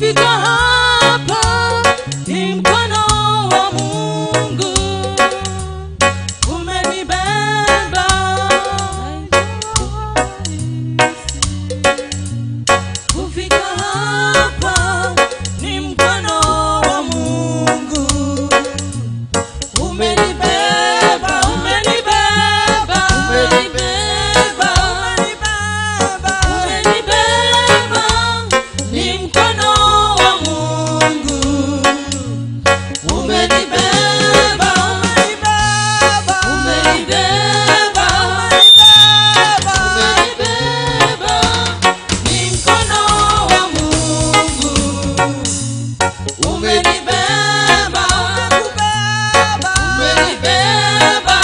Kufika hapa ni mkono wa Mungu umenibeba. Kufika hapa ni mkono wa Mungu umenibeba, umenibeba, umenibeba, umenibeba ni mkono wa Mungu umenibeba, umenibeba, umenibeba ni mkono wa Mungu umenibeba, umenibeba,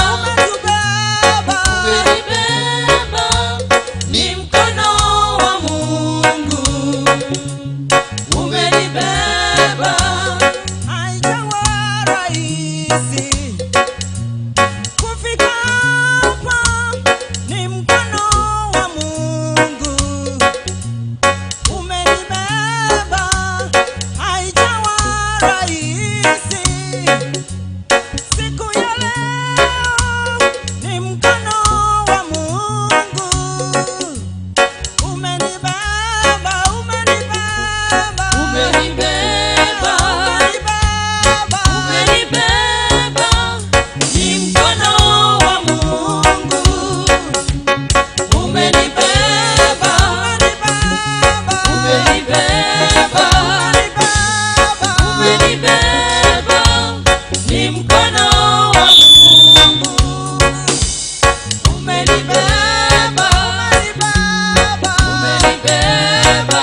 umenibeba ni mkono wa Mungu umenibeba. Haijawa rahisi kufika hapa, ni mkono wa Mungu umenibeba. Haijawa rahisi siku ya leo, ni mkono wa Mungu umenibeba, umenibeba, Umenibeba, umenibeba ni mkono wa Mungu umenibeba, umenibeba, umenibeba ni mkono wa Mungu umenibeba, umenibeba,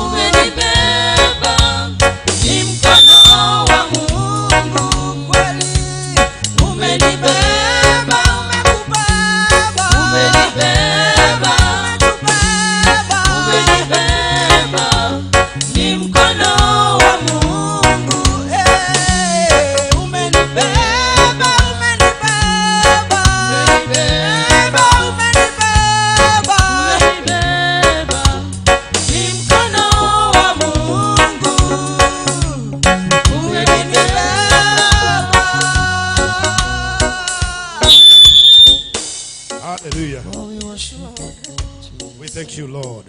umenibeba ni mkono wa Mungu Kweli umenibeba, umenibeba, umenibeba ni mkono wa Mungu umenibeba, umenibeba, umenibeba, umenibeba ni mkono wa Mungu umenibeba. Hallelujah. Oh, we worship you. We thank you, Lord.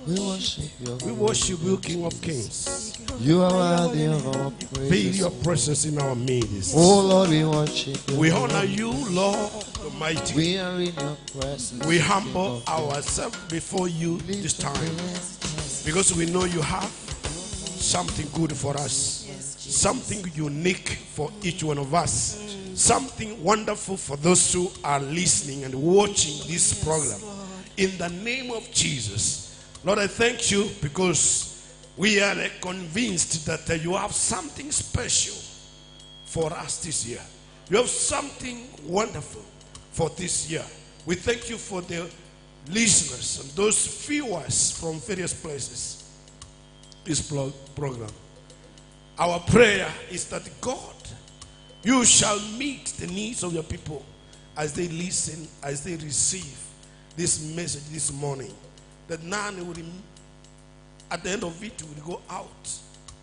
We worship you. We worship you, King of Kings. You are worthy of our Feel praise. your presence in our midst. Oh Lord, we worship you. We honor you, Lord Almighty. We are in your presence. We King humble of Kings. ourselves before you Lift this up time your hands. because we know you have something good for us, something unique for each one of us, something wonderful for those who are listening and watching this program. In the name of Jesus, Lord, I thank you because we are convinced that you have something special for us this year. You have something wonderful for this year. We thank you for the listeners and those viewers from various places this program. Our prayer is that God, you shall meet the needs of your people as they listen, as they receive this message this morning. That none will, at the end of it, will go out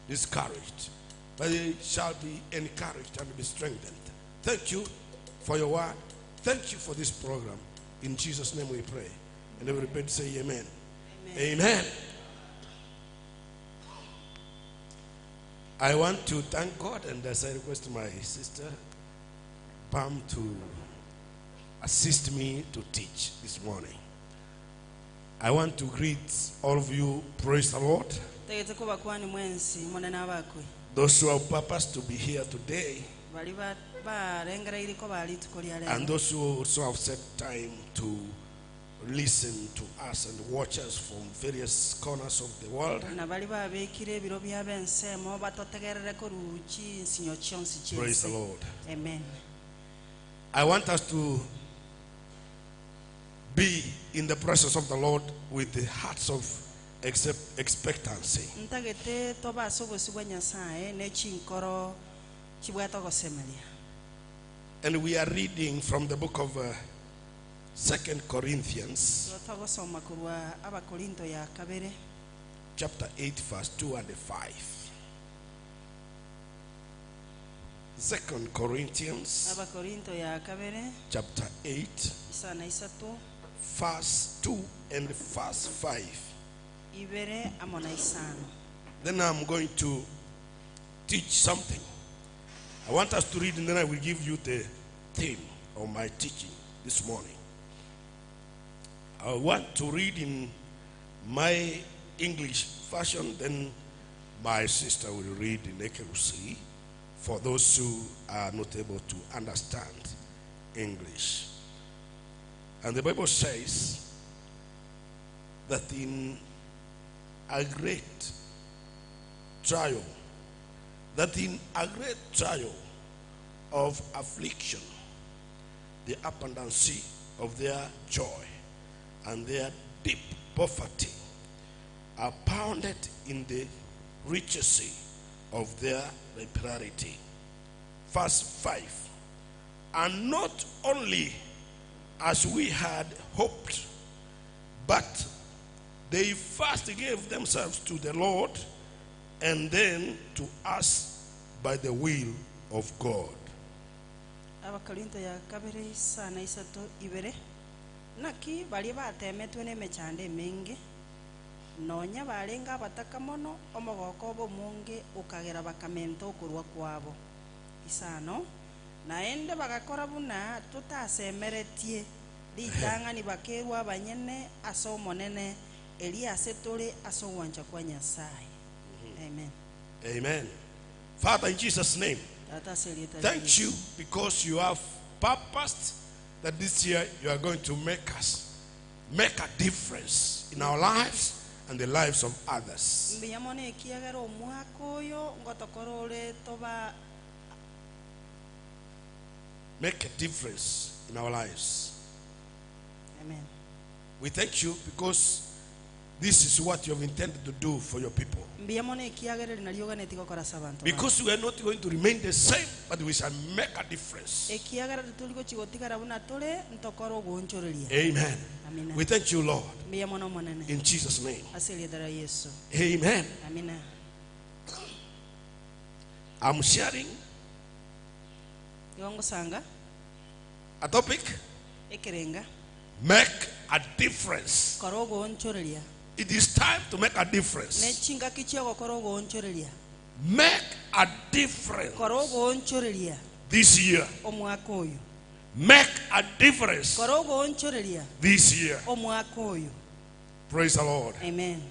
discouraged, but they shall be encouraged and be strengthened. Thank you for your word. Thank you for this program. In Jesus' name we pray. And everybody say amen. Amen. I want to thank God, and as I request my sister Pam to assist me to teach this morning. I want to greet all of you. Praise the Lord. Tegete kubakwani mwensi monene abakwe Those who have purpose to be here today, bali barengereiriko balituko lya and lero those who also have set time to listen to us and watch us from various corners of the world. na bali babikire ebiro bya bensemo batotegerere koruchi nsinyo chionsi Praise the chiense Lord. amen. I want us to be in the presence of the Lord with the hearts of expectancy. Ntagete tobase obosi bwa nyasaye ne chinkoro chibwate ogosemeria. And we are reading from the book of 2 Corinthians, Togosoma korwa abakorinto ya kabere. chapter 8, verse 2 and 5. 2 Corinthians Abakorinto ya kabere chapter 8, isana isato verse 2 and verse 5. ibere amo na isano. Then I'm going to teach something. I want us to read, and then I will give you the theme of my teaching this morning. I want to read in my English version, then my sister will read in Ekerusi for those who are not able to understand English. And the Bible says that in a great trial, that in a great trial of affliction, the abundance of their joy and their deep poverty abounded in the riches of their liberality. Verse 5. And not only as we had hoped, but they first gave themselves to the Lord and then to us by the will of God. Abakorinto ya kabere isana isato ibere naki baria batemetwe n'emechando emenge nonya barenga abataka mono omogoko obo omonge okagera bakamenta okorwa kwabo isano naende bagakora buna totasemeretie ritang'ani bakerwa abanyene ase omonene eri ase tore ase ogwancha kwa Nyasaye. Amen. Amen. Father, in Jesus' name, Tata ase erieta ria thank Yesu. you because you have purposed that this year you are going to make us make a difference in our lives and the lives of others. Mbuya mono ekiagera omwaka oyo ngotokora ore toba Make a difference in our lives. Amen. We thank you because this is what you have intended to do for your people. Mbuya mono ekiagera eri nario oganeti gokora ase abanto bawe. Because we are not going to remain the same, but we shall make a difference. Ekiagera tituri gochigotigara buna tore ntokora ogoonchoreria. Amen. Amina. We thank you, Lord, Mbuya mono omonene. in Jesus' name. Ase erieta ria Yesu. Amen. Amina. I'm sharing Igo ngosanga a topic: ekerenga make a difference. kora ogoonchoreria. It is time to make a difference. Ne chingaki chia ogokora ogoonchoreria. Make a difference Kora ogoonchoreria this year. omwaka oyo. Make a difference Kora ogoonchoreria this year. omwaka oyo. Praise the Lord. Amen.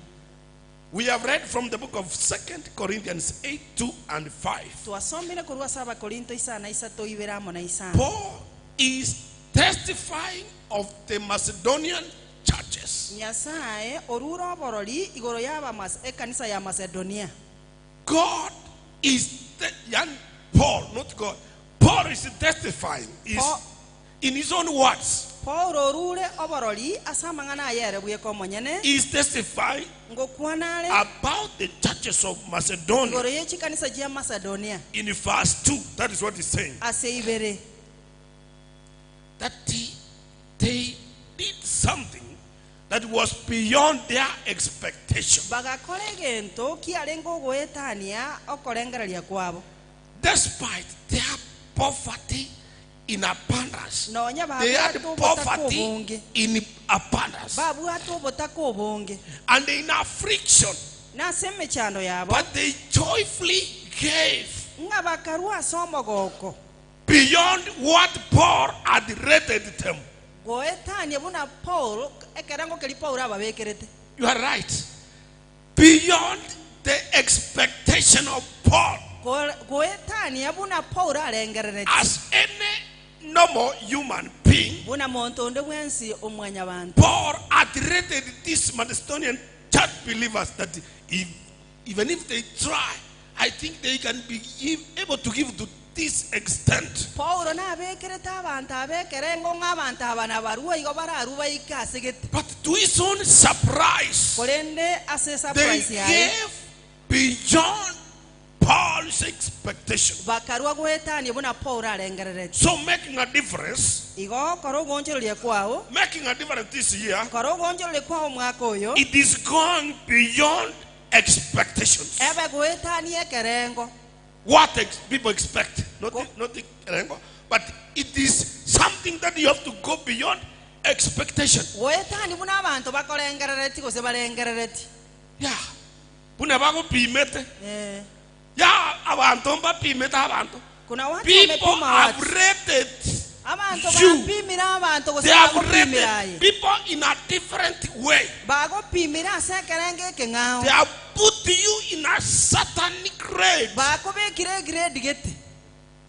We have read from the book of 2 Corinthians 8, 2 and 5. Twasomire korwa ase abakorinto isana isato ibere amo na isano. Paul is testifying of the Macedonian churches. Nyasaye orure oborori igoro y'abamas ekanisa ya Macedonia. God is, young Paul, not God. Paul is testifying is in his own words. Paul orure oborori ase amang'ana ayere bweka omonyene He is testifying ngokwana are about the churches of Macedonia igoro y'echikanisa chia Macedonia in verse 2. That is what he's saying. ase ibere That they did something that was beyond their expectation. Bagakora egento kiarenge ogoetania okorengereria kwabo. Despite their poverty in abundance. Nonya They had babwate obotaka poverty obonge. in abundance. Babwate obotaka obonge. And in affliction. Nase emechando yabo. But they joyfully gave. Ng'a bakarwa ase omogoko. Beyond what Paul had rated them. Goetania buna Paul, ekerengo keri Paul ababekerete. You are right. Beyond the expectation of Paul. Goetania buna Paul arengererete. As any normal human being, Buna monto onde bwensi omwanya bantu. Paul had rated these Macedonian church believers that even if they try, I think they can be able to give to this extent. Paul nabekerete abantu abekerengo ng'abantu aba nabarua igo bararuba ike asegete. But to his own surprise, Korende ase they surprise yaye. gave beyond Paul's expectation. Bakarua goetania buna Paul arengererete. So making a difference, Igo kora ogonchoreria kwao. making a difference this year, Kora ogonchoreria kwao omwaka oyo. it is gone beyond expectations. Ebe goetania ekerengo. What people expect. Not, not ekerengo, but it is something that you have to go beyond expectation. Goetania buna abanto bakorengerereti gose barengerereti. Yeah. Buna bagopimete. Eh. Yeah, abanto mbapimete abanto. Kuna watu People wamepima have watu. rated Abanto you. bapimire abanto gose They have bagopimire aye. rated people in a different way. Bagopimire ase ekerengo ekeng'ao. They have put you in a certain grade. Bakobekire egrade gete.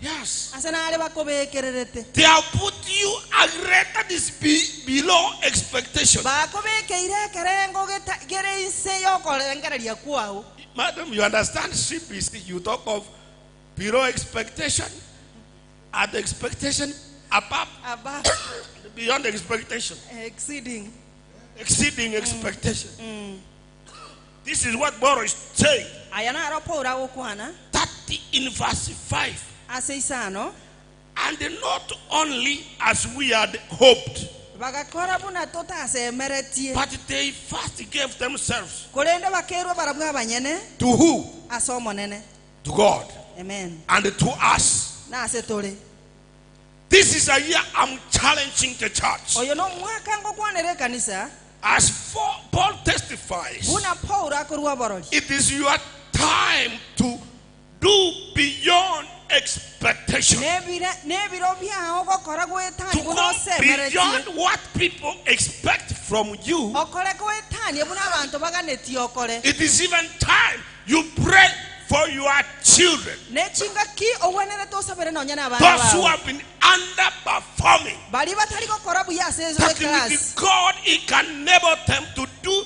Yes. Ase nare bakobekererete. They have put you a grade that is below expectation. Bakobekeire ekerengo gere inse yokorengereria kwao. Madam, you understand CBC, you talk of below expectation, at expectation, above, Above. beyond expectation. Exceeding. Exceeding expectation. This is what Paul is saying. Aya naro Paul agokwana. 30 in verse 5. Ase isano. And not only as we had hoped, Bagakora buna totasemeretie. but they first gave themselves Korende bakerwa barabwo abanyene. To who? Ase omonene. To God. Amen. And to us. Na ase tore. This is a year I'm challenging the church. Oyo no mwaka ngokwanere kanisa. As Paul testifies, Buna Paul akorwa borori. It is your time to do beyond expectation. Nebiro biao gokora gwetania To buna go osemeretie. beyond what people expect from you. Okore gwetania buna abanto baganetie okore. It is even time you pray for your children. Nechingaki ogwenerete osabere nonya na abana Those who bao. have been underperforming. Bari batari gokora buya ase That class. with God, He can enable them to do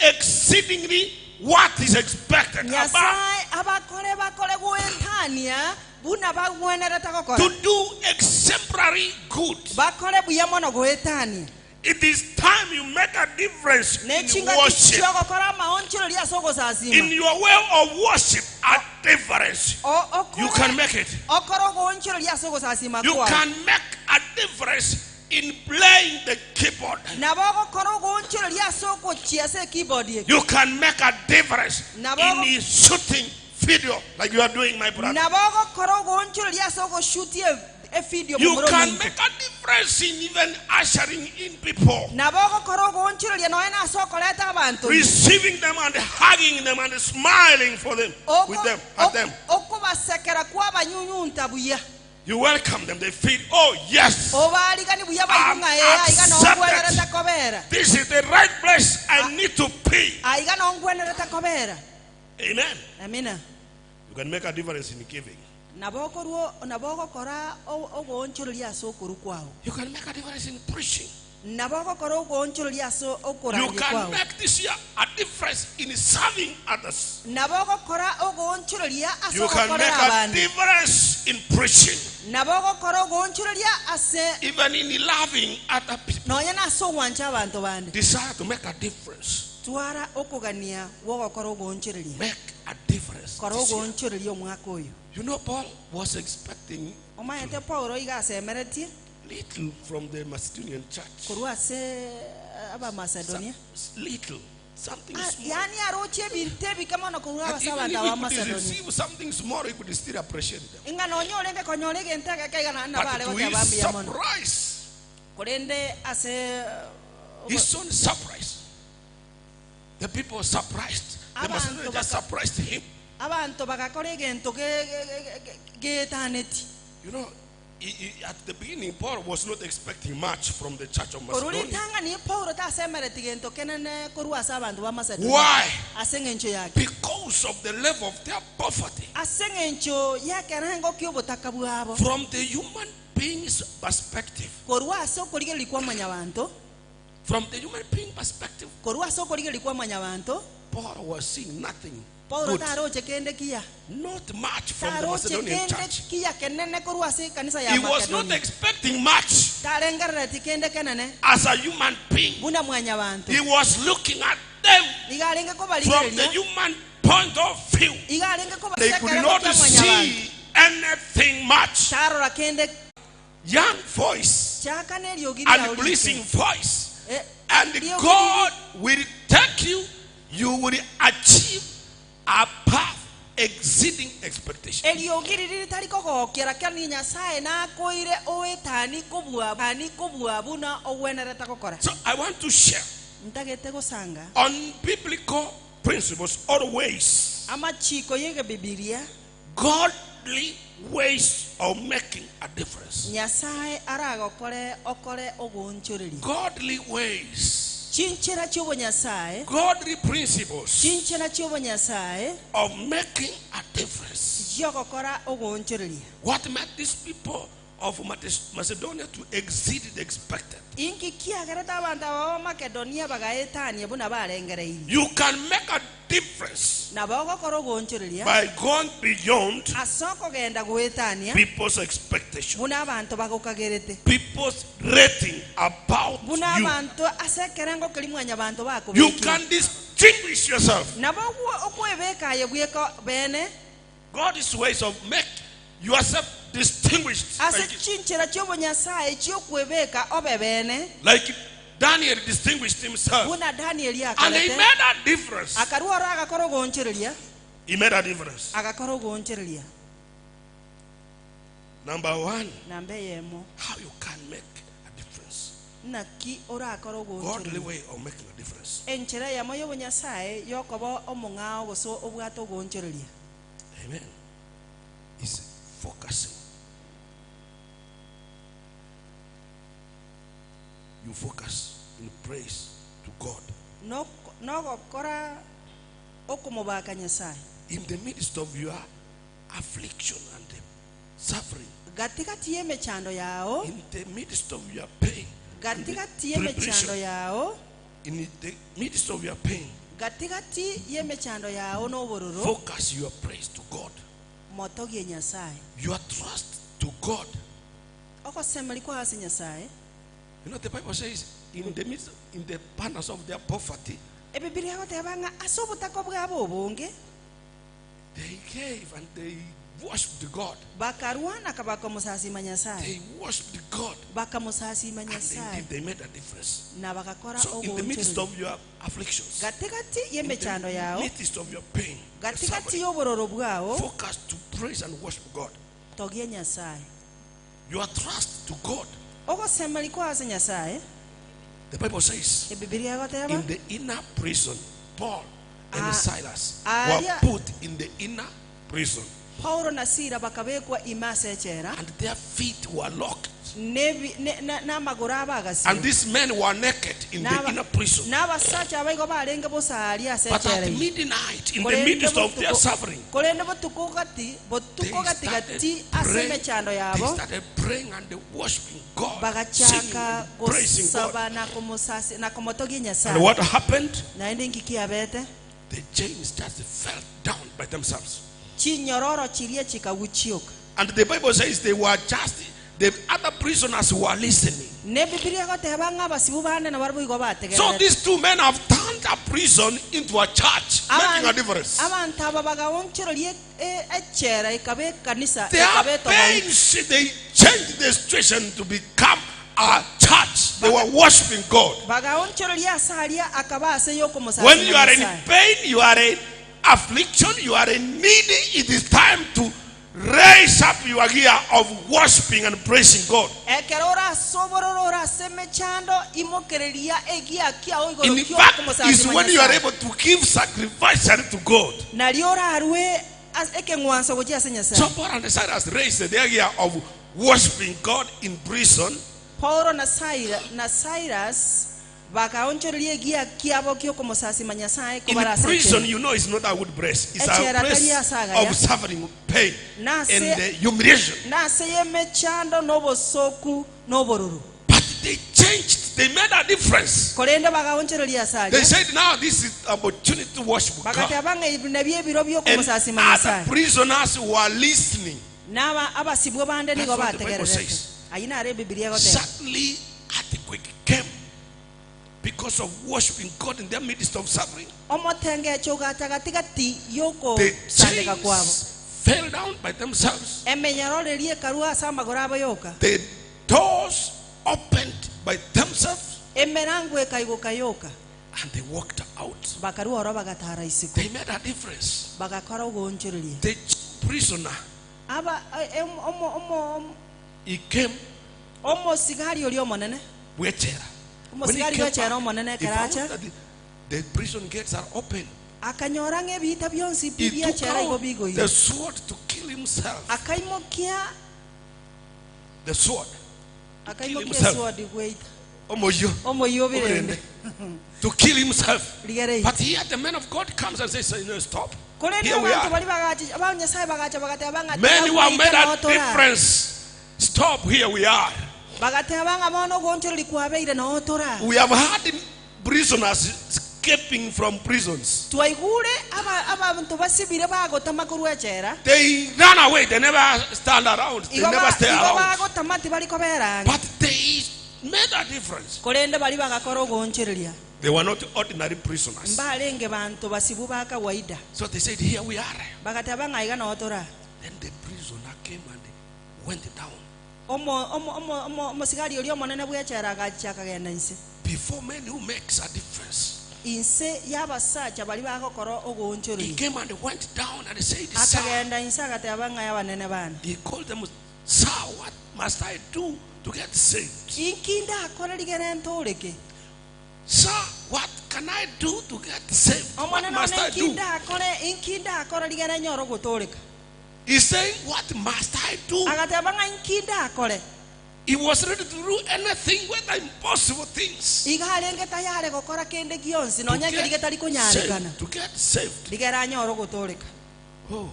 exceedingly what is expected. Nyasaye abakore bakore gwetania buna bagwenerete gokora. To do exemplary good. Bakore buya mono gwetania. It is time you make a difference in Nechingaki worship. chiogokora amaonchero ase ogosasima. In your way of worship, a difference. You can make it. Okoro goonchero ase ogosasima You kwao. can make a difference in playing the keyboard. Nabo ogokora ogoonchero ase ogochia ase keyboard eke. You can make a difference Nabo in shooting video like you are doing, my brother. Nabo ogokora ogoonchero ase ogoshutia evideo You momura can ominto. make a difference in even ushering in people. Nabo ogokora ogoonchero noe ase okoreta abanto. Receiving them and hugging them and smiling for them, with them, at them. Okobasekera kwabanyunyunta buya. You welcome them. They feel, oh yes, Obarigani buya I'm baigung'a aiga nongwenerete accepted. kobera. This is the right place I need to be. Aiga nongwenerete kobera. Amen. Amina. You can make a difference in giving. Nabo ogokora ogoonchoreria ase okoru kwao. You can make a difference in preaching. Nabo ogokora ogoonchoreria ase okorandia You can kwao. make this year a difference in serving others. Nabo ogokora ogoonchoreria ase You can ogokorera make a abande. difference in preaching. Nabo ogokora ogoonchoreria ase Even in loving other people. nonya nase ogwancha abanto bande. Desire to make a difference. Twara okogania gwogokora ogoonchoreria. Make a difference. Kora this year. ogoonchoreria omwaka oyo. You know, Paul was expecting Omaete Paulo iga asemeretie little from the Macedonian church. korwa ase aba Macedonia. Little, something small. Yani aroche ebinto ebike mono korwa But ase even abanto if aba he could Macedonia. receive something small, he could still appreciate them. Inga nonye orenge konyora egento egeke iga naende But nabo are to goteba his mbuya mono. surprise, Korende ase his own surprise, the people were surprised. The Abantu Macedonians just surprised him. Abanto bagakora egento geetaneti. You know, at the beginning, Paul was not expecting much from the church of Korwa Macedonia. ritang'ani Paulo tasemereti gento kenene korwa ase abanto ba Macedonia. Why? Ase eng'encho yake. Because of the level of their poverty. Ase eng'encho y'ekerengo ki'obotaka bwabo. From the human being's perspective. Korwa ase okorigereria kwa mwanyabanto. From the human being perspective. Korwa ase okorigereria kwa mwanyabanto. Paul was seeing nothing Paulo good. taroche kende kiya. Not much from the Taroche Macedonian kende church. kiya kenene korwa ase kanisa ya He was not Makedonia. expecting much Tarengerereti kende kenene. as a human being. Buna mwanyabanto. He was looking at them Iga arenge from the kobarigereria. human point of view. Iga arenge They could kobasekera not gokia mwanyabanto. see anything much. Tarora kende Young voice chaka neriogi and riao pleasing rike. voice. Eh, And riogi God will take you, you will achieve Above exceeding expectation. Eriogi riri ritari kogokia lakini nyasaye nakoire oetani kobua ani kobua buna ogwenerete gokora. So I want to share Ntagete gosanga on biblical principles or ways, amachiko yege bibilia godly ways of making a difference. Nyasaye aragokore okore ogonchoreria. Godly ways, Chinchera chiobo nyasaye, godly principles chinchera chiobo nyasaye of making a difference. giogokora ogonchoreria. What made these people of Macedonia to exceed the expected? Inki kiagerete abanto aba ba Makedonia bagaetania buna barengereire. You can make a difference Nabo ogokora ogonchoreria by going beyond ase okogenda goetania people's expectation, buna abanto bagokagerete. people's rating about Buna you. abanto ase ekerengo keri mwanya banto You bakobekire. can distinguish yourself. Nabo okwebeka aye bweka bene God's ways of make yourself distinguished. ase Like, chinchera chiobonyasaye chiokwebeka obe bene like Daniel distinguished himself. buna Daniel And he akorete made a difference. akarwara agakora ogonchereria He made a difference. agakora ogonchereria. Number one, Namba eyemo how you can make a difference. naki orakora Godly ogonchereria. way of making a difference. Enchera eyemo yobonyasaye yokoba omong'ao gose obwate ogonchereria. Amen. Is focusing. You focus in praise to God. Nogokora okomobaka nyasaye. In the midst of your affliction and suffering, Gatigati y'emechando yao, in the midst of your pain, and the gatigati y'emechando tribulation, yao, in the midst of your pain, gatigati y'emechando yao n'obororo, focus your praise to God, motogie nyasaye. your trust to God. Ogosemeri kwa ase nyasaye. You know, the Bible says, in the midst, in the banners of their poverty, Ebibilia goteba ng'a ase obotaka bwabo obonge, they gave and they worshipped God. bakarwana bakamusasima nyasaye. They worshipped God. Bakamusasima And nyasaye. indeed, they made a difference. Na bakakora So, in the midst ogonchoreria. of your afflictions, Gatigati in y'emechando the yao, midst of your pain, your gatigati suffering, y'obororo bwao, focus to praise and worship God. togie nyasaye. Your trust to God. Ogosemeri kwa ase nyasaye, The Bible says, Ebibilia goteba in the inner prison, Paul and Silas ah, were yeah. put in the inner prison, Paulo na Sila bakabekwa imase echera and their feet were locked. n'amaguru abo And agasiba. these men were naked in the inner prison. N'abasacha abaigo barenge bosaari ase But at echera ime. midnight, in the Korende midst of their botuko- suffering, korende botuko gati they botuko gati started gati ase praying, emechando they yabo started praying and worshiping God, singing bagachaka and praising God. gosaba na komosasi na komotogia And nyasaye. what happened? Naende nki kiabete The chains just fell down by themselves. chinyororo chiria chikaguchioka. And the Bible says they were just, the other prisoners were listening. Ne Bibilia goteba ng'a abasibu bande nabo barabwo igo So bategererete. these two men have turned a prison into a church, making a difference. Abantu aba bagaonchoreria echera ekabe ekanisa Their ekabe etoboiti. pains, they changed the situation to become a church. They were worshiping God. Bagaonchoreria ase aria akaba ase yokomosasima When you are in Nyasaye. pain, you are in affliction, you are in need, it is time to raise up your gear of worshiping and praising God. Ekero orasoborora orase emechando imokereria egia kiao igoro In fact, it's kiokomosasima when you are Nyasaye. able to give sacrifice to God. Nario orarwe ekeng'wanso gochia ase So Nyasaye. Paul and Silas raised their gear of worshiping God in prison. Paulo na Silas bakaonchoreria egia kiabo kiokomosasima Nyasaye In kobarase prison, echera. you know, it's not a good place. It's a Echera place tari asaga, of ya. suffering, pain, Nase- and humiliation. Nase y'emechando n'obosoku n'obororo. But they changed. They made a difference. Korende bagaonchoreria ase They aria. said, now this is opportunity to worship God. Bagateba ng'a ebi nabio ebiro And biokomosasima other Nyasaye. prisoners were listening. N'aba abasibwa bande nigo That's what the Bible bategererete. says. Ayio nare Ebibilia egoteba. Suddenly, earthquake came because of worshiping God in the midst of suffering. Omotengecho gatagatigati The yokosandeka kwabo. chains fell down by themselves. Emenyororeria ekarwa ase amagoro abo yoka. The doors opened by themselves. Emerango ekaigoka yoka. And they walked out. Bakarua oro bagatara isiko. They made a difference. Bagakora ogoonchoreria. The prisoner, Aba eh, omo omo omo he came omosigari oria omonene. wechera. When he Omosigari came wechera back, omonene he found ekeracha. that the prison gates are open. Akanyora ng'a ebita bionsi pi He took biechera igo out bigoire. the sword to kill himself. Akaimokia The sword. To kill akaimokia himself. esword gweita. Omoyo. Omoyio obirende. To kill himself. Rigerei. But here the man of God comes and says, "No, stop. Korende Here we abanto are. bari bagacha abanyasaye bagacha bagateba ng'a Men who have made a notora. difference. Stop. Here we are. Bagateba ng'a bono ogoonchoreri kwabeire nootora. We have had prisoners escaping from prisons. Twaigure aba abantu basibire bagotama korwa echera. They run away. They never stand around. They Igo never ba- stay igo around. bagotama tibari kobera ang'e. But they made a difference. Korende bari bagakora ogoonchoreria. They were not ordinary prisoners. Mbarenge banto basibu ba kawaida. So they said, Here we are. Bagateba ng'a iga nootora. Then the prisoner came and went down. Omo omo omo omo omosigari oria omonene bwechera agacha akagenda inse. Before men who makes a difference. Inse y'abasacha bari bagokora He ogoonchoreria. came and went down and said, Sir. Akagenda inse agateba ng'a abanene bane. He called them, Sir, what must I do to get saved? Inki ndakora rigere ntoreke. Sir, what can I do to get saved? What Omonene must one I inki do? ndakore inki ndakora rigere nyore ogotoreka. He's saying, What must I do? Agateba ng'a inki ndakore. He was ready to do anything, whether impossible things. Iga arenge tayari gokora kende gionsi To nonya keri get getari konyarekana. saved, to get saved. Rigere anyore ogotoreka. Oh,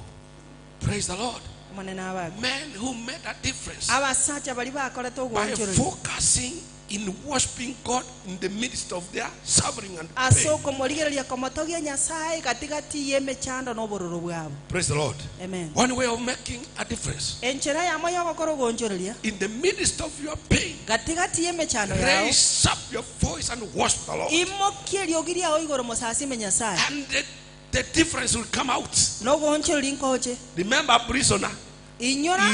praise the Lord. Omonene abakwe. Men who made a difference Abasacha bari bakorete by ogoonchoreria. focusing in worshiping God in the midst of their suffering and Ase pain. okomorigereria komotogia Nyasaye gatigati y'emechando n'obororo bwabo. Praise the Lord. Amen. One way of making a difference Enchera yamo yogokora ogoonchoreria in the midst of your pain, gatigati y'emechando yao raise up your voice and worship the Lord. imokie eriogi riao igoro mosasime Nyasaye And the difference will come out. nogoonchoreria nkoche Remember, prisoner inyora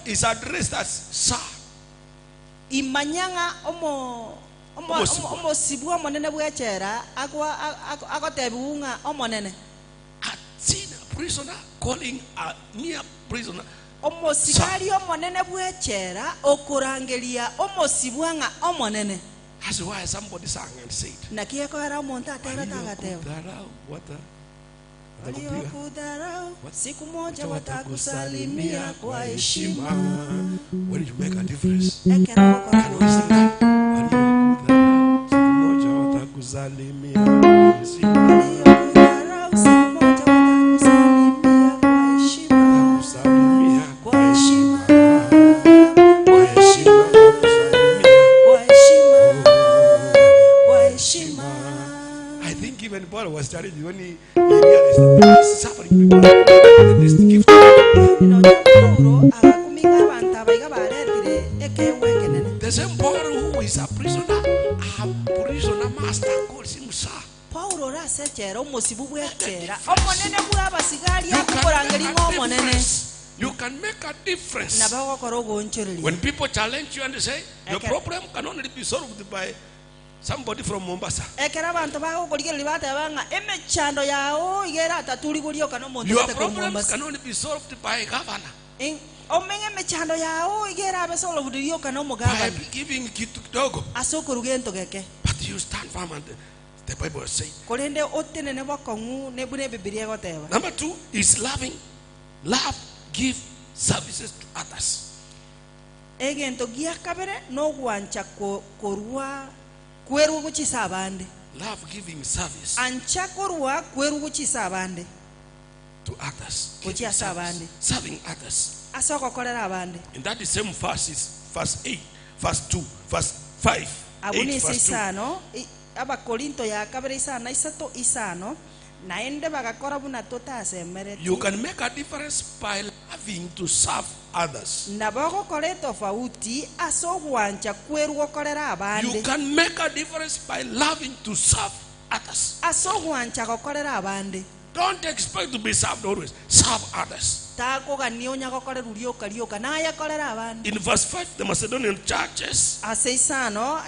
is addressed as sir. imanya ng'a omo omo- Omosibwa. omosibwa omonene bwechera agotebiwu ng'a omonene A senior prisoner calling a mere prisoner. omosigari omonene bwechera okorangeria omosibwa ng'a omonene That's why somebody sang and said, naki ekoera omonto aterete agateba "Waliokudharau watakupiga, waliokudharau siku moja watakusalimia kwa heshima When you make a difference, ekera gokora can we sing that? Waliokudharau, siku moja watakusalimia kwa heshima. Waliokudharau siku moja watakusalimia kwa heshima Watakusalimia kwa heshima kwa heshima, watakusalimia. kwa heshima kwa heshima I think even Paul was challenged when he realized that he's suffering people and this gift. Nonya Paulo agakuminga abantu abaiga baretire ekeegwa ekenene The same Paul who is a prisoner master calls him sir. Paulo ore ase echera omosibu bwechera omonene bwa abasigari You can akokorangeria make ng'a a omonene difference. You can make a difference. nabo ogokora ogoonchoreria When people challenge you and say, your Okay. problem can only be solved by somebody from Mombasa. ekero abanto bagokorigereria bateba ng'a emechando yao iga erataturigoria na omonto Your gete korwa problems Mombasa. can only be solved by a governor. Omeng'e emechando yao iga erabe solved yoka na By omogabana giving kitu kidogo. ase okoruga entogeke But you stand firm and the Bible says. korende otenene bokong'u buna ebibiria egoteba Number two is loving. Love, give services to others. Egento gia kabere nogwancha korwa kwerwa gochisa abande Love giving service ancha korwa kwerwa gochisa abande to others. Gochia Giving ase service. abande. Serving others. Ase ogokorera abande In that same verse is verse 8, verse 2, verse 5. abo 8, ni ase verse 2. isano abakorinto ya kabere isano isato isano naende bagakora buna totasemereti You can make a difference by loving to serve others. nabo ogokora etofauti ase ogwancha kwerwa gokorera You abande can make a difference by loving to serve others. ase ogwancha gokorera abande Don't expect to be served always. Serve others. Takogania onya gokorerwa rioka rioka, naye korera abande. In verse 5, the Macedonian churches, Ase isano,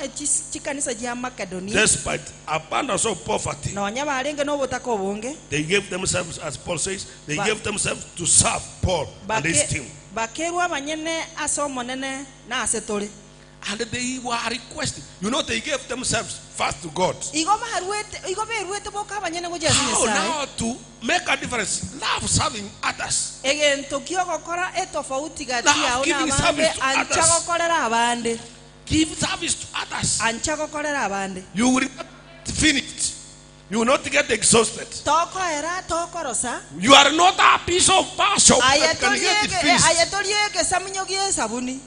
chikanisa chia Makedonia, despite abundance of poverty, nonya barenge na obotaka obonge, they gave themselves, as Paul says, they gave themselves to serve Paul and his team. Bakerwa abanyene ase omonene na ase tore. And they were requesting. They gave themselves first to God. Igo barwete, igo berwete boka abanyene gochia ase How Nyasaye. now to make a difference? Love serving others. Egento kiogokora etofauti gati Love yao giving na abande, service to ancha others. gokorera abande. Give service to others. Ancha gokorera abande. You will not finish. You will not get exhausted. Tokoera, tokorosa. You are not a piece of passion Aye that can get toriege, finished. aye toriege samunyo gie sabuni.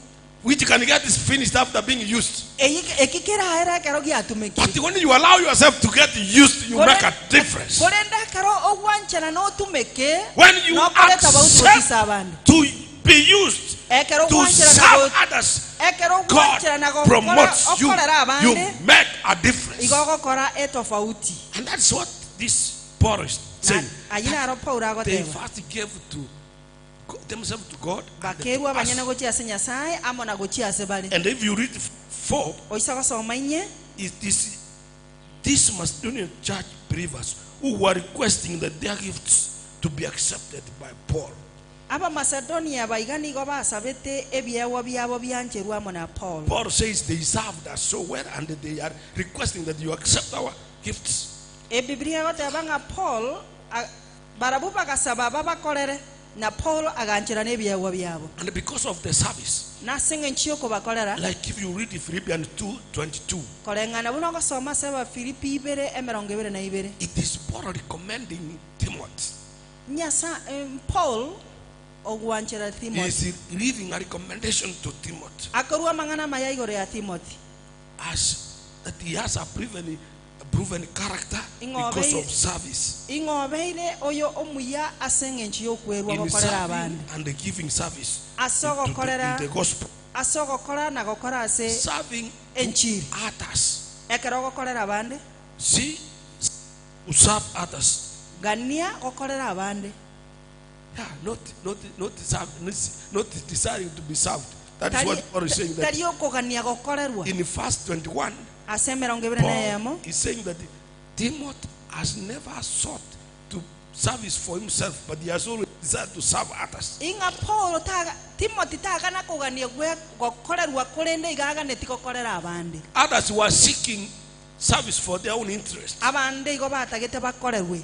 Which can get finished after being used. Eki keraera ekero giatumekire. But when you allow yourself to get used, you make a difference. Korenda ekero ogwanchana notumeke, When you nokoreta bauti accept gotisa abande. to be used Ekero to ogwanchana serve others, ekero God ogwanchana na gokora promotes you. okorera You abande, make a difference. igo ogokora etofauti. And that's what this Paul is saying. Ayio naro Paul They agoteba. first gave to themselves to God and to Bakerwa abanyene us. gochia ase Nyasaye amo na gochia ase bare. And if you read 4, Oisa gosoma inye, it is these Macedonian church believers who were requesting that their gifts to be accepted by Paul. Aba Macedonia baiga nigo basabete ebiewa biabo biancherwa amo na Paul. Paul says they served us so well and they are requesting that you accept our gifts. Ebiblia egoteba ng'a Paul, barabu bagasaba babakorere, na Paul aganchera n'ebiewa biabo. And because of the service, Nase eng'encho yokobakorera, like if you read Philippians 2:22, koreng'ana buna ogosoma ase Abafilipi ibere emerongo ibere na ibere. it is Paul recommending Timothy. Nyasa, Paul ogwanchera He Timothy. is leaving a recommendation to Timothy. Akorwa amang'ana amaya igoro ya Timothy. As that he has a proven character Ing'obe because of service. Ing'obeire oyo omuya ase eng'encho y'okwerwa In gokorera serving abande. and giving service Ase ogokorera in the gospel. ase ogokora na gokora ase Serving to enchiri. others. Ekero ogokorera abande. See, to serve others. Gania gokorera abande. Yeah, not desiring to be served. That is what Paul is saying. That Tari okogania gokorerwa. in verse 21, Ase emerongo ebere na eyemo. Paul is saying that Timothy has never sought to service for himself, but he has always desired to serve others. Inga Paul taga, Timothy tagana kogania gwe gokorerwa korende igaganeti gokorera abande. Others were seeking service for their own interest, Abande igo batagete bakorerwe.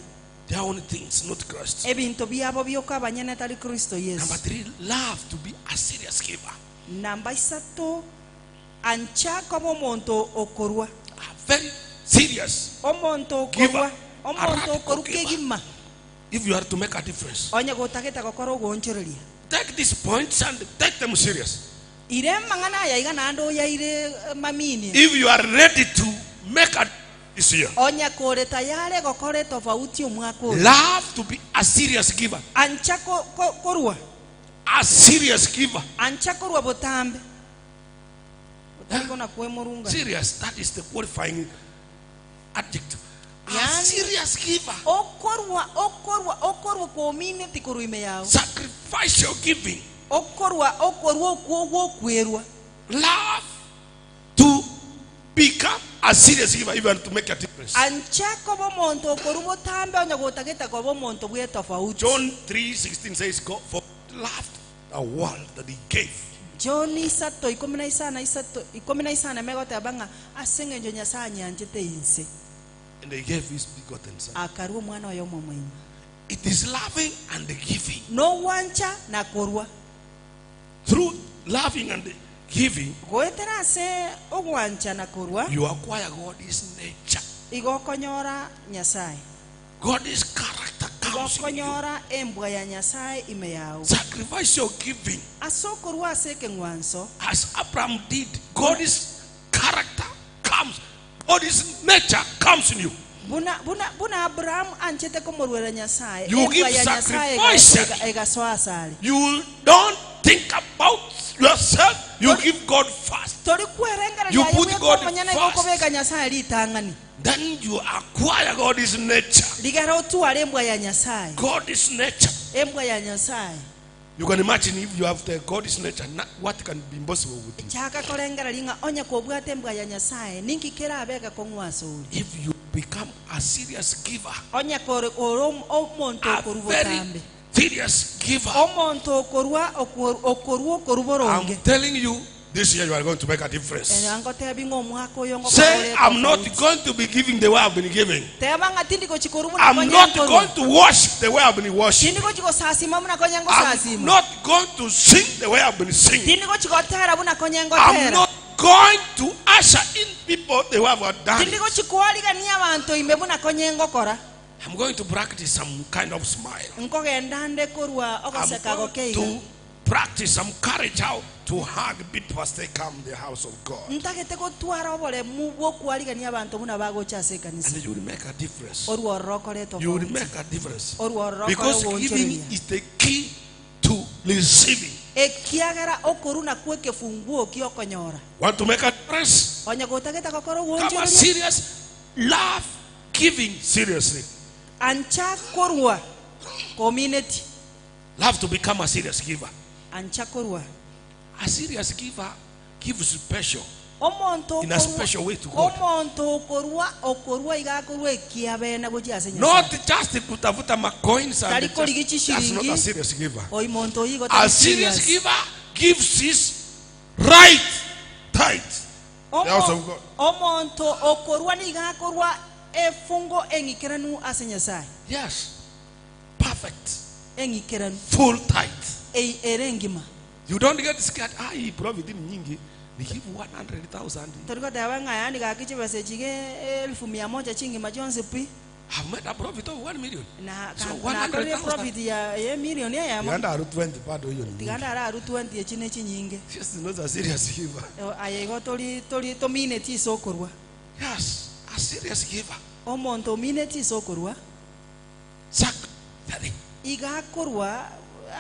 their own things, not Christ. Ebinto biabo bioka abanyene tari Kristo Yesu. Number 3, love to be a serious giver. Namba isato, ancha koba omonto okorwa. A very serious Omonto okorwa. giver. A Omonto radical okorwa giver. kegima. If you are to make a difference, Onye gotagete gokora ogonchoreria. take these points and take them serious. Ire mang'ana aya iga naende oyaire mamini. If you are ready to make a this year, Onye kore tayare gokora tofauti omwaka oyo. love to be a serious giver. Ancha korwa. A serious giver. Ancha korwa botambe. Otariko na kwemurunga. Serious, that is the qualifying adjective. A Yani, serious giver. Okorwa, okorwa, okorwa kuomine tikorwa ime yao. Sacrifice your giving. Okorwa, okorwa okwo okwerwa. Love to become a serious giver even to make a difference. Ancha koba omonto okorwa botambe onye gotagete koba omonto bwe tofauti. John 3:16 says, God for loved the world that he gave. John isato ikumi na isana isato ikumi na isana megoteba ng'a ase eng'encho Nyasaye anyanchete inse. And he gave his begotten son. Akarua omwana oyo omomoima. It is loving and giving. Nogwancha na korwa. Through loving and giving, Goetera ase ogwancha na korwa, you acquire God's nature. igo okonyora Nyasaye. God's character comes in you. Okonyora embwa ya Nyasaye ime yao. Sacrifice your giving Ase okorwa ase ekeng'wanso. as Abraham did. God's character comes. God's nature comes in you. Buna, buna, buna Abraham anchete komorwera Nyasaye. You Embwa give ya Nyasaye sacrifice. egasoa asare. You don't think about yourself. You give God first. Tori kwerengera You yaye put bweka God omonyene first. gokobeka Nyasaye ritang'ani. Then you acquire God's nature. Rigera otware embwa ya Nyasaye. God's nature. Embwa ya Nyasaye. You can imagine if you have the God's nature, na- what can be impossible with you? Chaka korengereria ng'a onye kobwate embwa ya Nyasae, ninki kerabe egekong'u ase ore? If you become a serious giver, Onye kore ore om- omonto a okorwa very botambe, serious giver, omonto okorwa okor- okorwa okorwa boronge, I'm telling you, this year you are going to make a difference. ngotebi ng'a omwaka oyo ngokora Say, ore I'm not tofauti. going to be giving the way I've been giving. Teba ng'a tindi gochi korwa buna I'm konya not nkorwa. going to worship the way I've been worshiping. Tindi gochi gosasima buna konya I'm ngosasima. not going to sing the way I've been singing. Tindi gochi gotera buna konya I'm ngotera. not going to usher in people the way I've done. Tindi it. gochi kwarigania abanto ime buna konya ngokora. I'm going to practice some kind of smile. Nkogenda nde korwa I'm ogoseka going gokeiga. to practice some courage how to hug people as they come the house of God. Ntagete gotwara oboremu bw'okwarigania abanto buna bagocha ase ekanisa. And you will make a difference. Orwororo okore You will tofauti. make a difference. Orwororo okore Because giving ogoonchoreria. is the key to receiving. Ekiagera okorwa nakwo ekefunguo kia okonyora. Want to make a difference? Onye gotagete gokora Come a ogoonchoreria. serious love giving seriously. Ancha korwa community. Love to become a serious giver. Ancha korwa. A serious giver gives special. Omonto In a okorwa- special way to God. omonto okorwa okorwa iga akorwa ekiabene gochia ase Nyasaye. Not just kutafuta macoins and Tari korigi just, that's not a chishiringi. serious giver. Oyi monto oyi A gotari serious serious. giver gives his right tithe. The house of God. Omonto okorwa niga akorwa efungo eng'ikeranu ase Nyasaye. Yes. Perfect. Eng'ikeranu. Full tithe. Ei- ere engima. You don't get scared. Ah, hii profit ni nyingi. Ni give 100,000. Tori goteba ng'a yaani gaki chibesa echi ge 100,000 chingima chionsi pi. I've made a profit of 1 million. Na So ka- nakorire 100,000. profit ya ye million eyemo. Yanda aru 20 bado hiyo ni nyingi. Tiga ndararu 20 echi ne chinyinge. Just not a serious giver. Aye igo tori tori tomineti ase okorwa. Yes, a serious giver. Omonto omineti ase okorwa Sacrifically. iga akorwa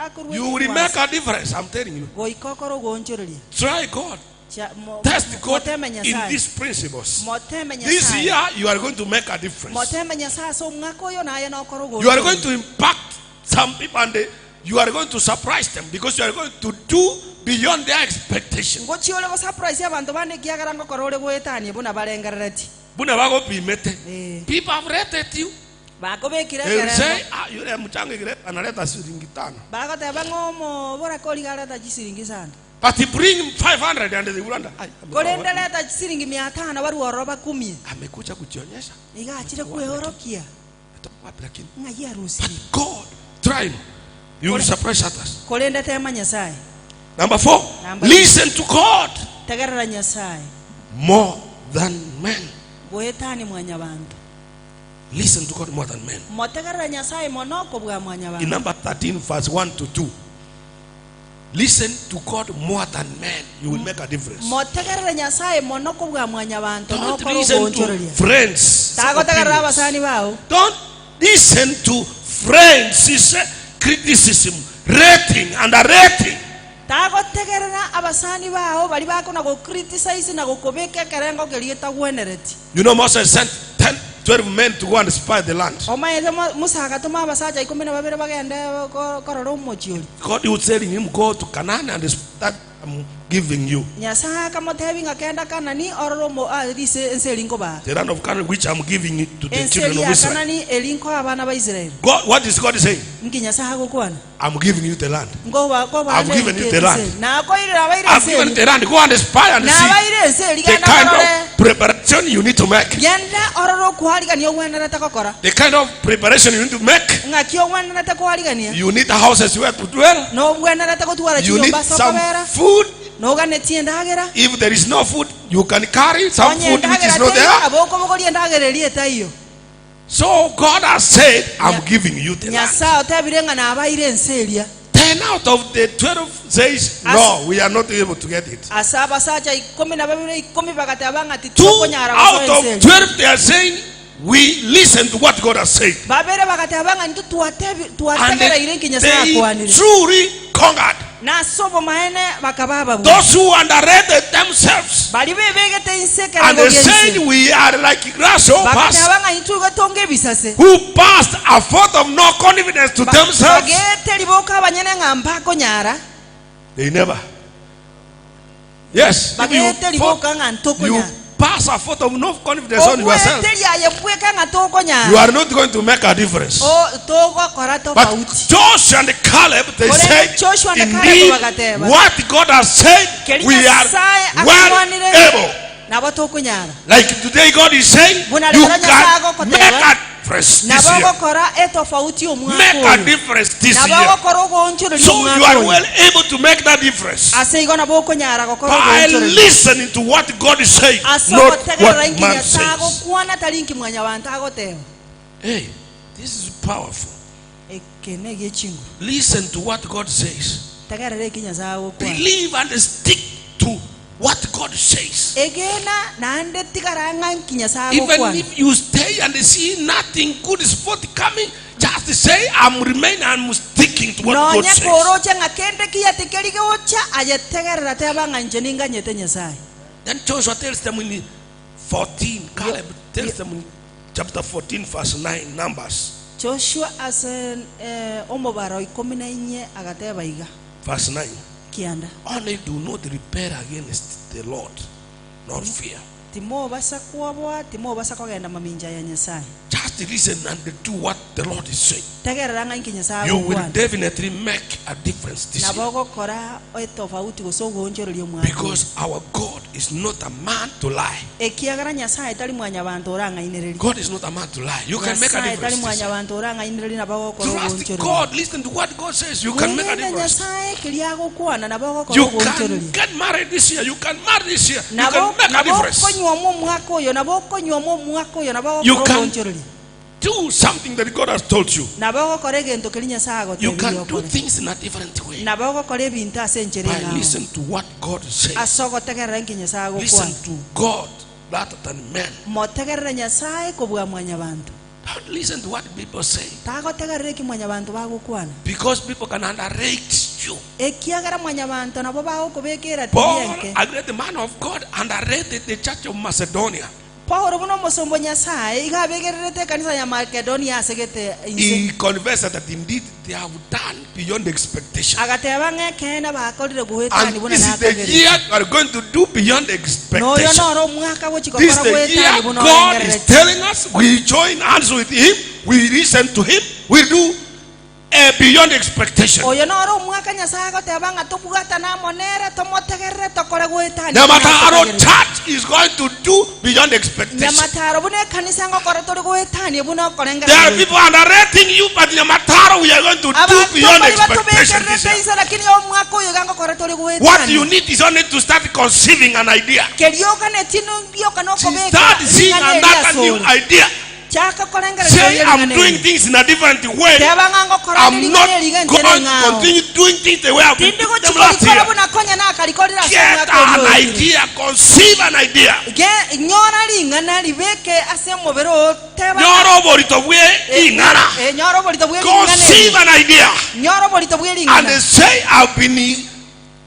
akorwa You will make a difference, I'm telling you. goika okore ogoonchoreria. Try God. Cha- mo- Test God moteme in Nyasaye. these principles. Moteme This Nyasaye. year, you are going to make a difference. Moteme Nyasaye ase omwaka oyo naye nokore You are going ogoonchoreria. to impact some people and they, you are going to surprise them because you are going to do beyond their expectation. Ngochi ore gosurprise abanto bande ekiagera ngokora ore goetania buna barengerereti. Buna bagopimete. Eh. People have rated you. Bakobekire They will ekerengo. say, ah, yule mchanga ile analeta shilingi tano. Bagoteba ng'a omobora koriga areta chisiringi sana. But he bring 500 and they will wonder, "Ai, ametoa Korende wapi?" reta chisiringi mia tano barwororo bakumie. Amekuja kujionyesha. Iga achire kweorokia Ametoa wapi lakini? ng'a yarusirie. But God, try him. You will surprise others. Korende tema Nyasaye. Number four, Number- listen to God Tegerera Nyasaye. more than men. Goetani mwanyabanto. Listen to God more than men. Motegerera Nyasaye mono kobua In mwanyabanto. number 13, verse 1 to 2. Listen to God more than men. You will make a difference. Motegerera Nyasaye mono kobua mwanyabanto Don't nokore listen to ogoonchoreria. friends. Tagotegerera opinions. abasani bao. Don't listen to friends. It's a criticism, rating, and a rating. Tagotegerera abasani bao bari bakona go criticize na gokobeka ekerengo keria getagwenereti. You know, Moses sent 10, 12 men to go and spy the land. Omaete Musa agatoma abasacha ikumi na babere bagende korora omochi oria. God was telling him, Go to Canaan and that I'm giving you. Nyasaye akamotebi ng'a kenda Kanani orore omo rise ense eri nkobaa. The land of Canaan, which I'm giving it to the Ense children eri of ya Israel. Kanani eri nkoa abana ba Israel. God, what is God saying? Nki Nyasaye agokwana? I'm giving you the land. Nkoba koba I've given you the land. Nakoirera abaire I've ense given you eri. the land. Go and spy and see Nabaire ense eri the genda kind orore. of preparation you need to make. Genda orore okwarigania ogwenerete gokora. The kind of preparation you need to make. Ng'aki ogwenerete kwarigania. You need houses where to dwell. Nobwenerete gotwara You need chinyomba ase some okobera. food. Noganetie endagera. If there is no food, you can carry some Onye food which is endagera not teiyo there. nabo okobogoria endagera eria etaiyo. So God has said, I'm Nya- giving you the land. Nyasaye otebire ng'a nabaire ense eria. 10 out of the 12 says, As- No, we are not able to get it. Ase abasacha ikumi na babere ikumi bagateba ng'a Two titokonyara out gosoa of ense eria. 12, they are saying, We listen to what God has said. Babere bagateba ng'a intwe And twategereire nki Nyasaye they akwanire. truly conquered. Nase obomaene bakaba ababui. Those who underrated themselves Baria bebegete inse and ekerengo they said, gi'ense. We are like grasshoppers Bagateba ng'a intwe igo tonga ebisase. who passed a vote of no confidence to themselves. Bagete riboka abanyene ng'a mbakonyara. They never. Yes. If you, Bagete riboka ng'a you ntokonyara. pass a vote of no confidence on yourself, Ogwete riaye bweka ng'a you tokonyara. are not going to make a difference. O togokora But tofauti. Joshua and Caleb, they Korende said, Joshua and Caleb indeed, bagateba, what God has said, Keri we are Nyasaye well akwanire able. nabo tokonyara. Like today, God is saying, Buna you rero Nyasaye can agokoteba, make a difference this Nabo year. ogokora etofauti omwaka Make a oyo. difference this Nabo year. ogokora ogoonchoreria So you omwaka are oyo. well able to make that difference Ase igo nabo okonyara gokora by ogoonchoreria. listening to what God is saying, Ase not ogotegerera what inki man Nyasaye says. agokwana tari inki mwanyabanto agoteba. Hey, this is powerful. Eke ne egiechinguru. Listen to what God says. Tegerera eki Nyasaye agokwana. Believe and stick to what God says. Egena naende tigara ng'a nki Nyasaye Even agokwana. if you stay and see nothing good is forthcoming, just say, I'm remain, I'm sticking to what God Nonya says. koroche ng'a kende kiya tikeri gocha aye tegerera teba ng'a inche ninganyete Nyasaye. Then Joshua tells them in 14, Caleb tells them in chapter 14, verse 9, Numbers, Joshua ase eh, omobaro ikomi na inye agateba iga verse 9. kianda. Only do not rebel against the Lord, nor fear. Timobasa kwoboa timobasa kogenda mamincha ya Nyasaye. Just listen and do what the Lord is saying. Tegerera ng'a inki Nyasaye You will agokwana. definitely make a difference this Nabo year. ogokora etofauti gose ogoonchoreria omwaka oyo. Because our God is not a man to lie. Ekiagera Nyasaye tari mwanyabanto orang'ainereria. God is not a man to lie. You can make a Nyasaye tari difference. This year. mwanyabanto orang'ainereria nabo ogokora Trust ogoonchoreria. God. Listen to what God says. You can make a Mwegene difference. Nyasaye keria agokwana nabo ogokora You can ogoonchoreria. get married this year. You can marry this year. You Nabo can make a nabo difference. okonywoma omwaka oyo nabo okonywoma omwaka oyo nabo You ogokora can ogoonchoreria. do something that God has told you. Nabo ogokora egento keria Nyasaye You agotebirie can do okore. things in a different way Nabo ogokora ebinto ase enchera by eng'ao. listen to what God says. Ase ogotegerera inki Nyasaye Listen agokwana. to God rather than men. Motegerere Nyasaye kobua mwanyabanto. Don't listen to what people say Tagotegerera eki mwanyabanto bagokwana. because people can underrate you. Ekiagera mwanyabanto nabo bagokobekera Paul, tibienke. a great man of God, underrated the church of Macedonia. Paulo buna omosombo Nyasaye iga abegererete ekanisa ya Makedonia asegete inse. He confessed that indeed they have done beyond expectation. Agateba ng'a ekeene bakorire goetani And buna this is the nakagerete. year you are going to do beyond Noyo expectation. noro omwaka This is gochigokora the year goetani buna God is orengererete. telling us we join hands with Him, we listen to Him, we do beyond expectation. Oyo noro omwaka Nyasaye agoteba ng'a tobwatane amo nere tomotegerere tokore goetani buna Nyamataro nakagerete. Church is going to do beyond expectation. Nyamataro buna ekanisa ngokora tori goetani buna There are okorengerera. people underrating you, but Nyamataro we are going to do Abanto beyond bari expectation this batubekererete year. inse lakini omwaka oyo iga ngokora tori What you goetani. need is only to start conceiving an idea. Kerioka netino bioka nokobeka Start seeing ring'ana another new eriasore. idea. Chaka korengereria Say, I'm ring'ana doing eri. things in a different way. Teba ng'a ngokora I'm not ring'ana eri going gentere to ng'ao. continue doing things the way I've been Tindi doing them last gochikorikora year. buna konya nakarikorire ase Get omwaka an oria oetire. idea, conceive an idea. Ge nyora ring'ana ribeke ase omobere oo teba ng'a- Nyora oborito bwe ing'ana. Eh, nyora oborito bwe ring'ana Conceive eri. an idea. Nyora oborito bwe And ring'ana. they say, I've been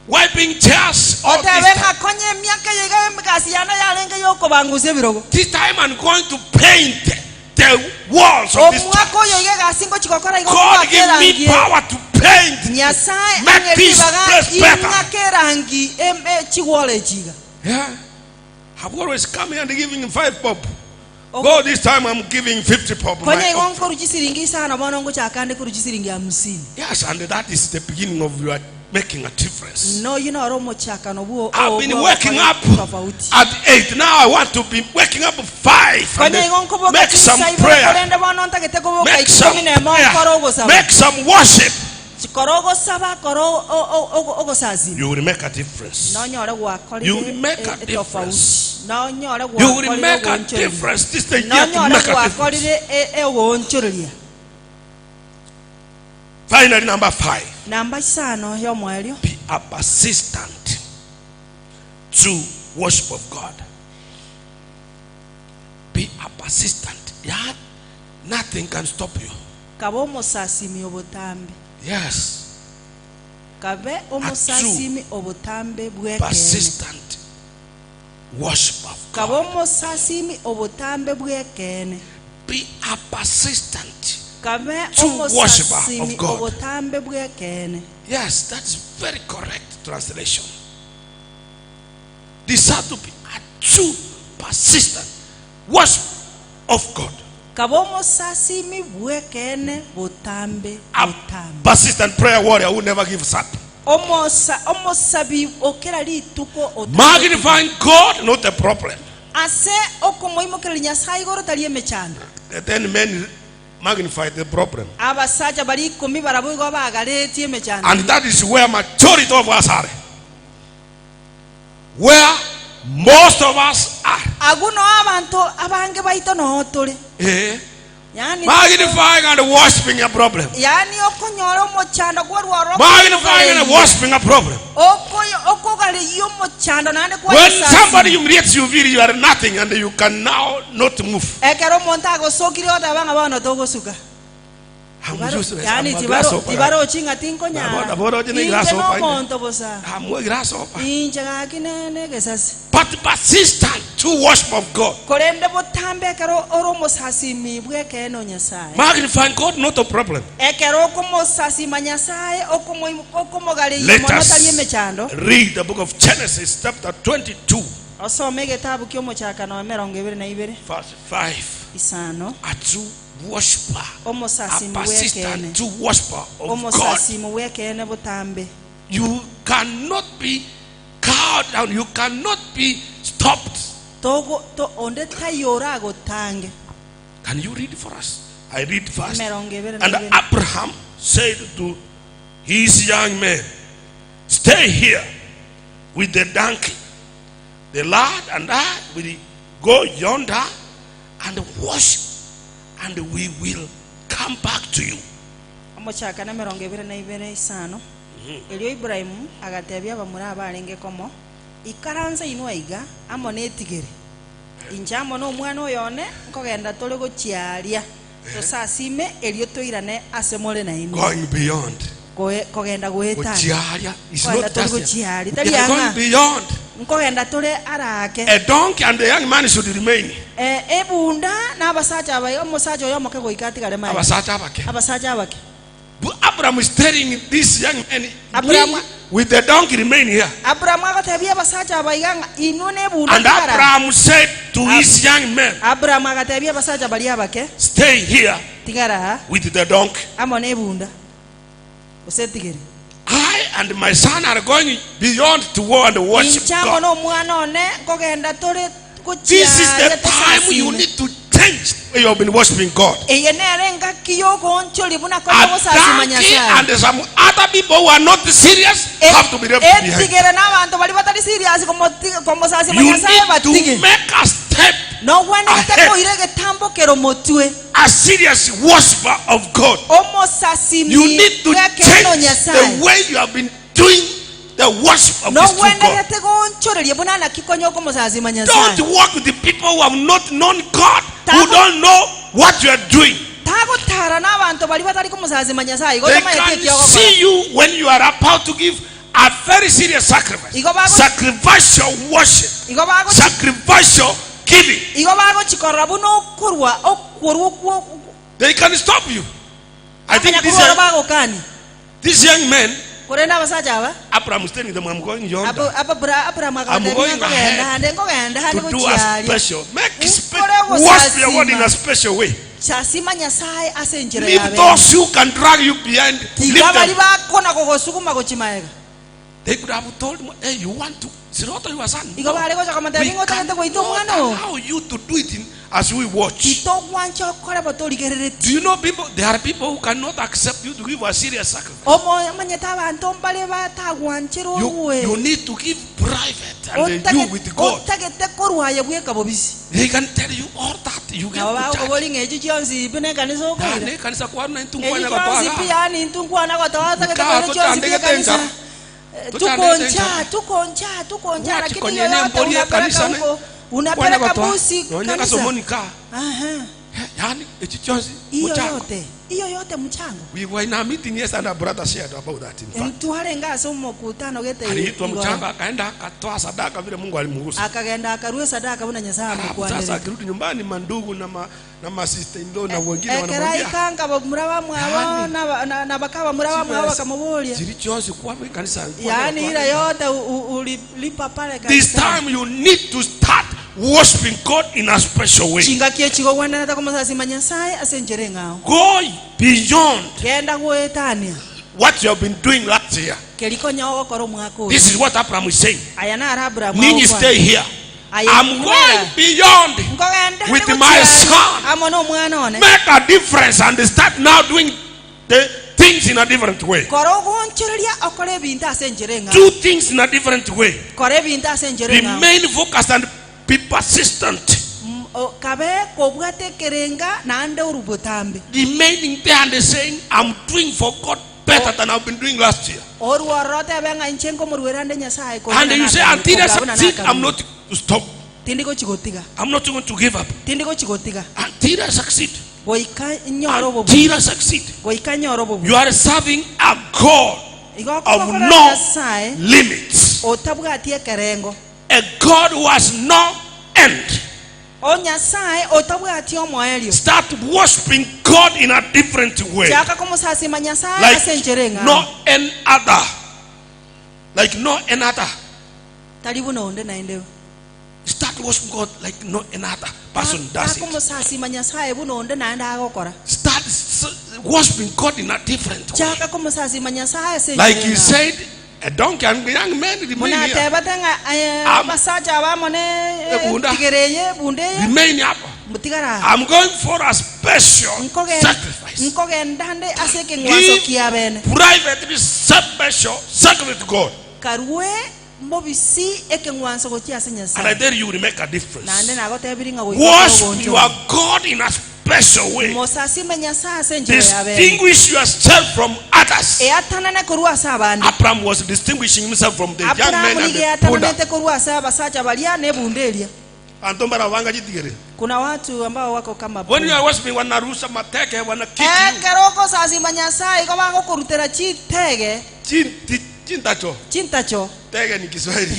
wiping chairs all this Otebe time. ng'a konya emiaka eye iga emegasi yane yarenge yokobangusa ebirogo. This time I'm going to paint the walls of this Omwaka oyo church. iga egasi ngochigokora igo God ngoaka give me erangi power to paint. Nyasaye Make ang'e this ribaga place better. ing'ake erangi em- e, chigworo echi iga. Yeah. I've always come here and giving 5 bob. God, this time I'm giving 50 bob. Konya My igo offering. nkoru chisiringi isano bono ngochaka koru chisiringi hamsini. Yes, and that is the beginning of your making a difference. Noyo noro omochakano bwo I've been waking up tofauti. at 8. Now I want to be waking up at 5. And Konya igo nkoboka make some chinsa ibere prayer. korende bono ntagete koboka Make some ikomi na emo nkoro prayer. ogosaba. Make some worship. Koro ogosaba koro ogosasima. You will make a difference. Nonyore gwakorire You will make a e- difference. etofauti. Nonyore You will gwakorire make a ogoonchoreria. difference. This is the year to Nonyore make a difference. gwakorire e- ogoonchoreria. Finally, number 5. Namba isano y'omwerio. Be a persistent to worship of God. Be a persistent. Yeah, nothing can stop you. Kaba omosasimi obotambe. Yes. Kabe omosasimi obotambe bw'ekeene. Persistent worshiper of Kabe God. omosasimi obotambe bw'ekeene. Be a persistent Kabe true worshiper of omosasimi God. obotambe bw'ekeene. Yes, that is very correct translation. Desire to be a true persistent worshiper of God. Kabe omosasimi bw'ekeene botambe A botambe. persistent prayer warrior who never gives up. Omosa, omosabi o kera rituko otagotuma. Magnifying God, not a problem. Ase okomoimokereria Nyasae igoro tari emechando. The ten men magnified the problem. Abasacha baria ikomi barabwo igo bagaretie emechando And eyio. that is where majority of us are. Where most of us are. Agwo noo abanto abange baito noo tore. Eh. Yaani Magnifying and worshiping a problem. Yaani okonyora omochando kworwa ororo Magnifying and okogareria. worshiping a problem. Okoyo okogareria omochando naende When somebody kwayesasima. humiliates you, feel you are nothing and you can now not move. Ekero omonto agosokire ogoteba ng'a bono togosuka. I'm Tibaro, useless. yaani I'm a tibaro, grasshopper. tibarochi ng'a Nabo tinkonyara. nabo oroche ne Inche grasshopper ine. nomonto bosa. I'm a grasshopper. Inche gaki ne negesasi. But persistent to worship of God. Korende botambe ekero ore omosasimi bw'ekeene o Nyasae. Magnifying God, not a problem. Ekero okomosasima Nyasae, okomoimo okomogareria Let mono tari us emechando. read the book of Genesis, chapter 22, Osome egetabu ki'omochakano 22, verse 5. isano. A true worshiper, a Omosasimi bw'ekeene. persistent true worshiper of God. Omosasimi bw'ekeene botambe. You cannot be cowed down. You cannot be stopped. Togo, to, onde taiyo oragotange. Can you read for us? I read first. 22 And Abraham said to his young men, Stay here with the donkey. The lad and I will go yonder and worship, and we will come back to you. Omochakano 22 isano. Erio Ibrahimu agatebia abamura abarenge komo, Ikaransa inwe aiga amo netigere, inche amo nomwana oyo one nkogenda tore gochia aria, tosasime, erio toirane ase more nainwe. Going beyond. Koe- Kogenda goetania. Gochiaria is Kogenda not tore just gochia aria, We tari are going ang'a. beyond. Nkogenda tore arake. A donkey and the young man should remain. Eh, ebunda na abasacha aba omosacha oyo omoke goika atigare maega. Abasacha abake. Abasacha abake. But Abraham is telling this young man, Abraham we with the donkey remain here. Abraham agatebia abasacha aba iga ng'a inwe na ebunda And tigara. Abraham said to his young men, Abraham agatebia abasacha baria abake, Stay here tigara aa with the donkey. amo na ebunda gose etigere. I and my son are going beyond to go and worship Inche amo God. na omwana one nkogenda tore This is gochia the aria time you tosasime. need to change the way you have been worshiping God. Eye nere engaki y'ogoonchoria buna konya A gosasima donkey Nyasaye. and some other people who are not serious have to be left behind. Etigere na abanto baria batari serious komosasima You Nyasaye need to batige. make a step Nogwenerete ahead. koira egetambo kero motwe. A serious worshiper of God. Omosasimi You need to bw'ekeene o change the Nyasaye. way you have been doing the worship of this true God. Nogwenerete goonchoreria buna naki konya okomosasima Nyasaye. Don't work with the people who have not known God, who Tago- don't know what you are doing. Tagotara n'abanto baria batari komosasima Nyasaye. Igo They tomaete can ekiogokora. see you when you are about to give a very serious sacrifice. Igo bago- Sacrificial worship. Igo bago- Sacrificial giving. igo bagochikorora buna okorwa okorwa okwo They can stop you. I think Bamanya this korwa young, bagokani. this young man, Korende abasacha aba Abraham is telling them, I'm going yonder Abraham I'm akabatebia going nkogenda ahead hande nkogenda hande to do a gochia aria. special. Make spe- Nkore worship your God in gosasima. a special way. Sasima Nyasaye ase enchera Leave yabe. those who can drag you behind. Leave Tiga bari them. bakona kogosuguma gochimaega. They could have told him, hey, you want to slaughter your son? Igo bare gocha We komotebia ng'o otagete goita cannot omwana oo. allow you to do it in, as we watch. Titogwancha okore botorigereretie. Do you know people? There are people who cannot accept you to give a serious sacrifice. Omo omanyete abanto mbare batagwanchera You, orue. you need to give private and then you with God. Otagete korwa aye bweka bobisi. They can tell you all that you get Nabo to church. bagokobori ng'a echio chionsi pi na ekanisa Ah, okoira. ne kanisa kwana Echio ntunkwana chionsi pi batwara. yaani ntunkwana gotoa otagete Nkaa koira chionsi pi tochandegete ekanisa. enchara. Eh, Tochandegete Tukoncha, enchara. tukoncha, tukoncha Wachi lakini konyene yoyote mbori unapeleka ekanisa ne. huko Kwana unapeleka gotoa. busi Nonya kanisa. kasomoni ka. Aha. Yaani echi chionsi Hiyo mchango. yote, hiyo yote mchango. We were in a meeting yes and our brother shared about that in fact. Ntwarenga ase omokutano gete Aliitwa igoro. mchango akaenda akatoa sadaka vile Mungu alimruhusu. Akagenda akarua sadaka buna Nyasaye Alafu sasa amukwanire. akirudi nyumbani mandugu na ma, na ma sister in law na wengine wanamwambia Ekeraikanga bamura bamwabo Yaani. na bakaba mura bamwabo bakamuburia. zili chionsi kwa kanisa. Yaani ila yote ulilipa pale This kanisani. time you need to start worshiping God in a special way. Chingaki echigo gwenderete komosasima Nyasaye ase enchera eng'ao. Go beyond Genda goetania. what you have been doing last year. Kerikonya ogokora omwaka oyo. This is what Abraham is saying. Aya naro Abraham Ninyi agokwana. stay here. Aye, I'm going beyond. Nkogenda With ndi my gochiaria, son. amo na omwana one. Make a difference and start now doing the things in a different way. Kora ogonchereria okore ebinto ase enchera eng'ao. Do things in a different way. Kora ebinto ase enchera eng'ao. Remain focused and be persistent. Kabe kobwate ekerenga naende orubotambe. Remaining there and saying, I'm doing for God better than I've been doing last year. Oruororo otebe ng'a inche nkomorwera nde Nyasaye korwa And you say, nakaru- until I kobua buna succeed, I'm nakaru. not to stop. Tindi gochigotiga. I'm not going to give up. Tindi gochigotiga. Until I succeed. Goika nyore obobu. Until I succeed. Goika nyore obobu. You are serving a God Igo of okobokora no Nyasaye limits. otabwati ekerengo. A God who has no end. O Nyasaye otabwati omoerio. Start worshiping God in a different way. Chaka komosasima Nyasaye ase enchera Like eng'ao. no any other. Like no any other. Tari buna onde naende. Start worshiping God like no any other person does it. Akomosasima Nyasaye buna onde naende agokora. Start worshiping God in a different way. Chaka komosasima Nyasaye ase Like enchera he eng'ao. said, a donkey and young men remain here. Munatebate ng'a abasacha abamo ne Ebunda. tigereye bunde eye. Remain up. Mutigara. I'm going for a special sacrifice. Nkogenda nde ase ekeng'wanso Give kia bene. privately special sacrifice to God. Karue mbobisi ekeng'wanso gochia ase And I Nyasaye. tell you, you will make a difference. Naende nagotebiri ng'a goika Worship ogoncho. your God in a special way. Mosasime Nyasaye ase enchera ya bene. Distinguish yourself from others. Eatanane korwa ase abande. Abraham was distinguishing himself from the young men Abraham and nigo the punda. eatananete korwa ase abasacha baria na ebunda eria. Anto mbara wanga jitigere. Kuna watu ambao wako kama When you punda. are worshiping, wanarusha mateke, wana kick you. Ekero okosasima Nyasaye igo bagokorutera chitege. Chintacho. Chintacho. Tege ni Kiswahili.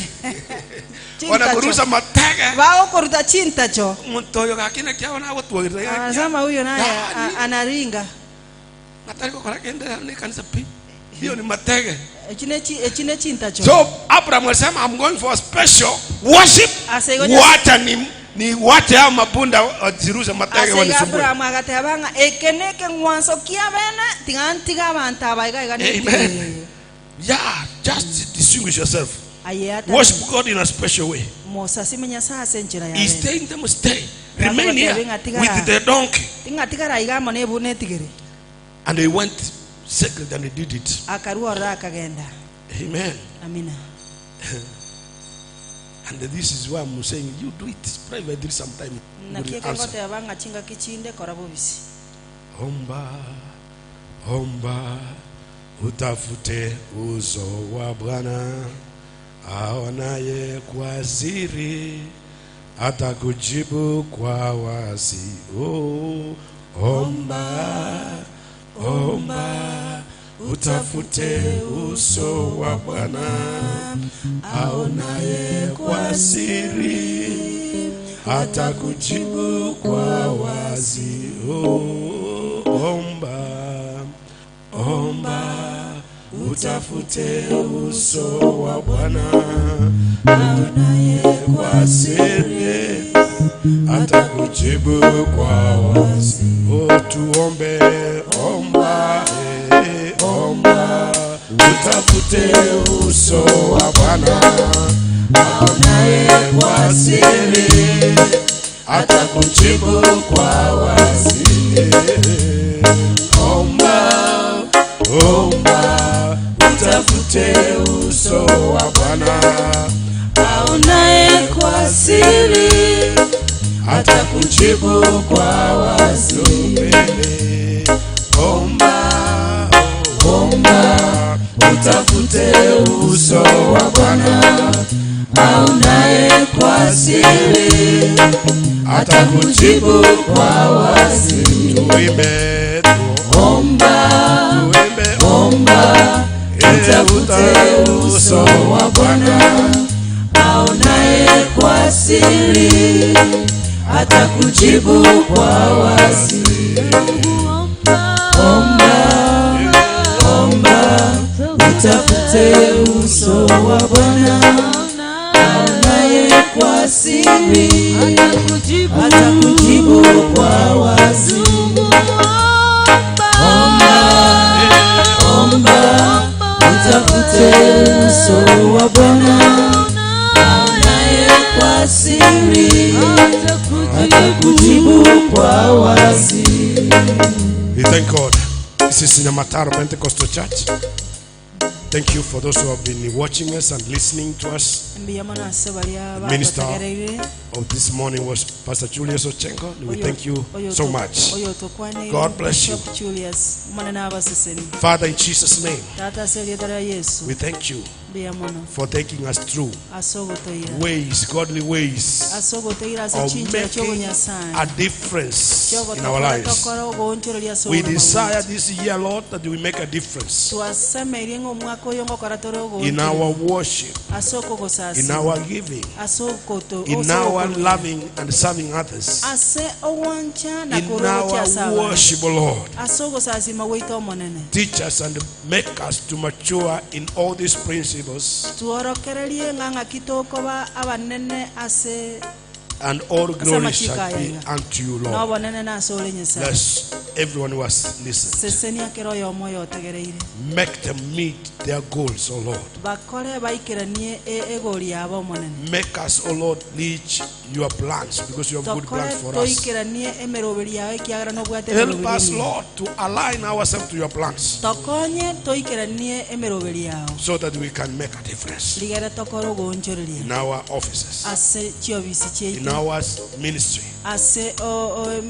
Chintacho. Wanakurusha mateke. Bagokoruta chintacho. Mtoyo gakina kia wanagotuagirira. Anasema huyo naye Yani. anaringa. Nataka kukora kende ni kanisa pi. Hiyo ni matege. Echine echine chintacho. So Abraham alisema I'm going for a special worship. Ase igo Wacha ni wache hao mapunda wazirushe matege Ase igo wanisumbue. Abraham agateba ng'a eke ne ekeng'wanso kia bene tiga ntiga abanto aba iga iga Amen. netigereye. Yeah, just distinguish yourself. Aye ata Worship God in a special way. Mosasime Nyasaye ase enchera ya He's bene. telling them stay. Yako Remain here batebe ng'a tigara. with the donkey. Tinga tigara iga amo nebu netigere. And they went secret and they did it. Akarua ororo akagenda. Amen. Amina. And this is why I'm saying you do it privately sometime. You Naki will answer. ekengoteba ng'a chingaki chinde kora bobisi. Omba, omba, utafute uso wa Bwana, aonaye kwa siri atakujibu kwa wazi. Oh, omba, omba, utafute uso wa Bwana, aonaye kwa siri atakujibu kwa wazi. Oh, omba, omba, utafute uso wa Bwana, aonaye kwa siri atakujibu kwa wazi. Oh, tuombe, omba, omba, utafute uso wa Bwana, aonaye kwa siri atakujibu kwa wazi. Omba, omba, utafute uso wa Bwana, aonaye kwa siri atakujibu kwa wazi. Omba, omba, utafute uso wa Bwana, aonaye kwa siri Atakujibu kwa wazi. Tuimbe, Omba, tuimbe, omba, utafute uso wa Bwana aonaye kwa siri atakujibu kwa wazi. Omba, omba, utafute uso wa Bwana aonaye kwa siri atakujibu kwa wazi. Omba, omba, utafute uso wa Bwana aonaye kwa siri atakujibu kwa wazi. We thank God. This is Nyamataro Pentecostal Church. Thank you for those who have been watching us and listening to us. Mbuya mono ase baria Minister bagotegereire. of this morning was Pastor Julius Ochengo. We thank you so much. Oyo tokwaneire God bless you. Bishop Julius omonene abaseseni. Father, in Jesus' name, Tata ase erieta ria Yesu. we thank you Mbuya mono for taking us through ase ogotoira. ways, godly ways Ase ogotoira ase of chinchera making chi'obonyasae. a difference in our Chi'ogotokora lives. tokora ogoonchoreria ase We obogima desire bwaito. this year, Lord, that we make a difference Twasemeirie ng'a omwaka oyo ngokora tore in ogoonchoreria. our worship, Ase okogosasima. in our giving, Ase okoto- in ase our ogokorera. loving and serving others, Ase ogwancha na in korwa gochia ase our abande. worship, Lord. Ase ogosasima gwaito omonene. Teach us and make us to mature in all these principles, Tworokererie ng'a ng'aki tokoba abanene ase and all glory shall be Amachiko unto you, Lord. n'obonene na ase ore Nyasaye. Bless everyone who has listened. Sesenia kero oyomo oyotegereire. Make them meet their goals, O Lord. Bakore baikeranie egori yabo omonene. Make us, O Lord, reach your plans because you have good Tokore plans for us. toikeranie emeroberi yawe ekiagera nobwate Help emeroberi us, emiya. Lord, to align ourselves to your plans Tokonye toikeranie emeroberi yao. so that we can make a difference Rigere tokore ogoonchoreria in our offices, ase chiobisi in chiaito our ministry, ase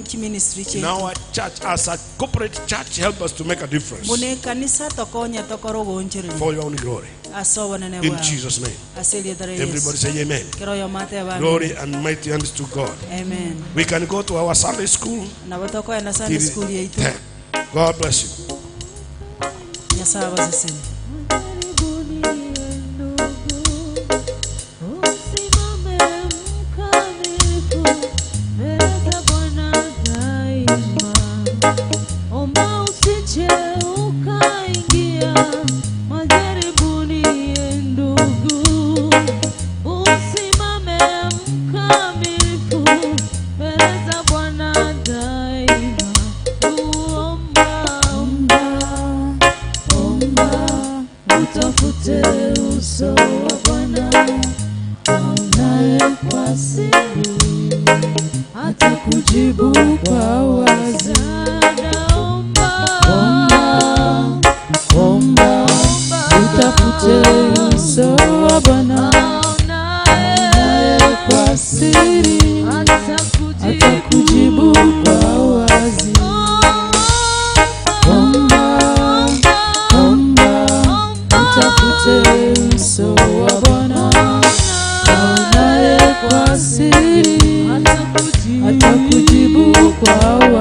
chiministry in chiaito our church. As a corporate church, help us to make a difference buna ekanisa tokonye tokore ogoonchoreria for your own glory. ase obonene In bwao Jesus' name. ase erieta ria Everybody Yesu say amen. kero oyomo ateba amen. Glory and mighty hands to God. Amen. We can go to our Sunday school. Nabo tokoenda Sunday till school yaito 10. God bless you. Nyasaye abaseseni. Usimame mkamilifu mbele za Bwana daima. Omba usije ukaingia majaribuni, ndugu. Usimame mkamilifu mbele za Bwana daima. Omba, omba, omba, utafute uso wa Bwana aonaye kwa siri atakujibu kwa wazi. Omba, Omba, utafute uso wa Bwana aonaye kwa siri, atakujibu kwa wazi. Omba, omba, utafute uso wa Bwana aonaye kwa siri, atakujibu kwa wazi.